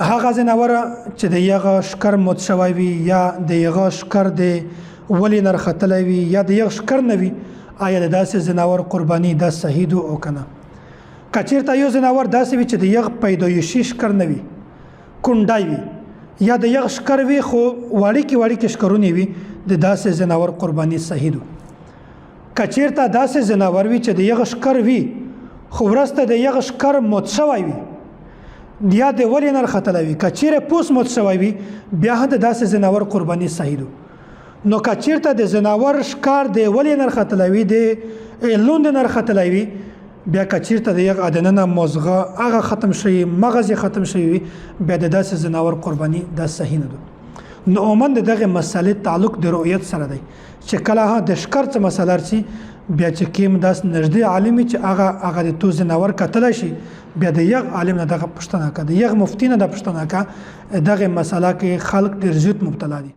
هغه ځناور چې د یغه شکر موت شوی وي یا د یغه شکر د ولې نر ختلی وي یا د یغ شکر نه وي، آیا د داسې ځناور قرباني دا صحیح دو او کنه؟ که چیرته یو ځناور داسې وي چې د یغ پیدایشي شکر نه وي، کونډای وي، یا د یغ شکر وي خو واړیکې واړیکې شکرونې وي، د داسې ځناور قرباني صحیح دو. که چیرته داسې ځناور وي چې د یغ شکر وي خو ورسته د یغ شکر موت شوی وي یا د ولې نر ختلی وي، که چیرې پوس موت شوی وي، بیا هم د داسې ځناور قرباني صحیح دو. نو که چیرته د ځناور ښکار د ولې نر ختلی وي، د لوند نر ختلی وي، بیا که چیرته د یغ ادننه مزغه هغه ختم شوي، مغز یې ختم شوي وي، بیا د داسې ځناور قرباني دا صحیح نه ده. نو عموما د دغه مسئلې تعلق د رؤیت سره دی چې کله د ښکر څه مسئله رسي، بیا چې کیم داس نږدې عالم چې هغه د تو ځناور کتلی شي، بیا د یغ عالم نه دغه پوښتنه کا، د یغ مفتی نه د پوښتنه کا. دغه مسئله کې خلک ډېر زیات مبتلا دي.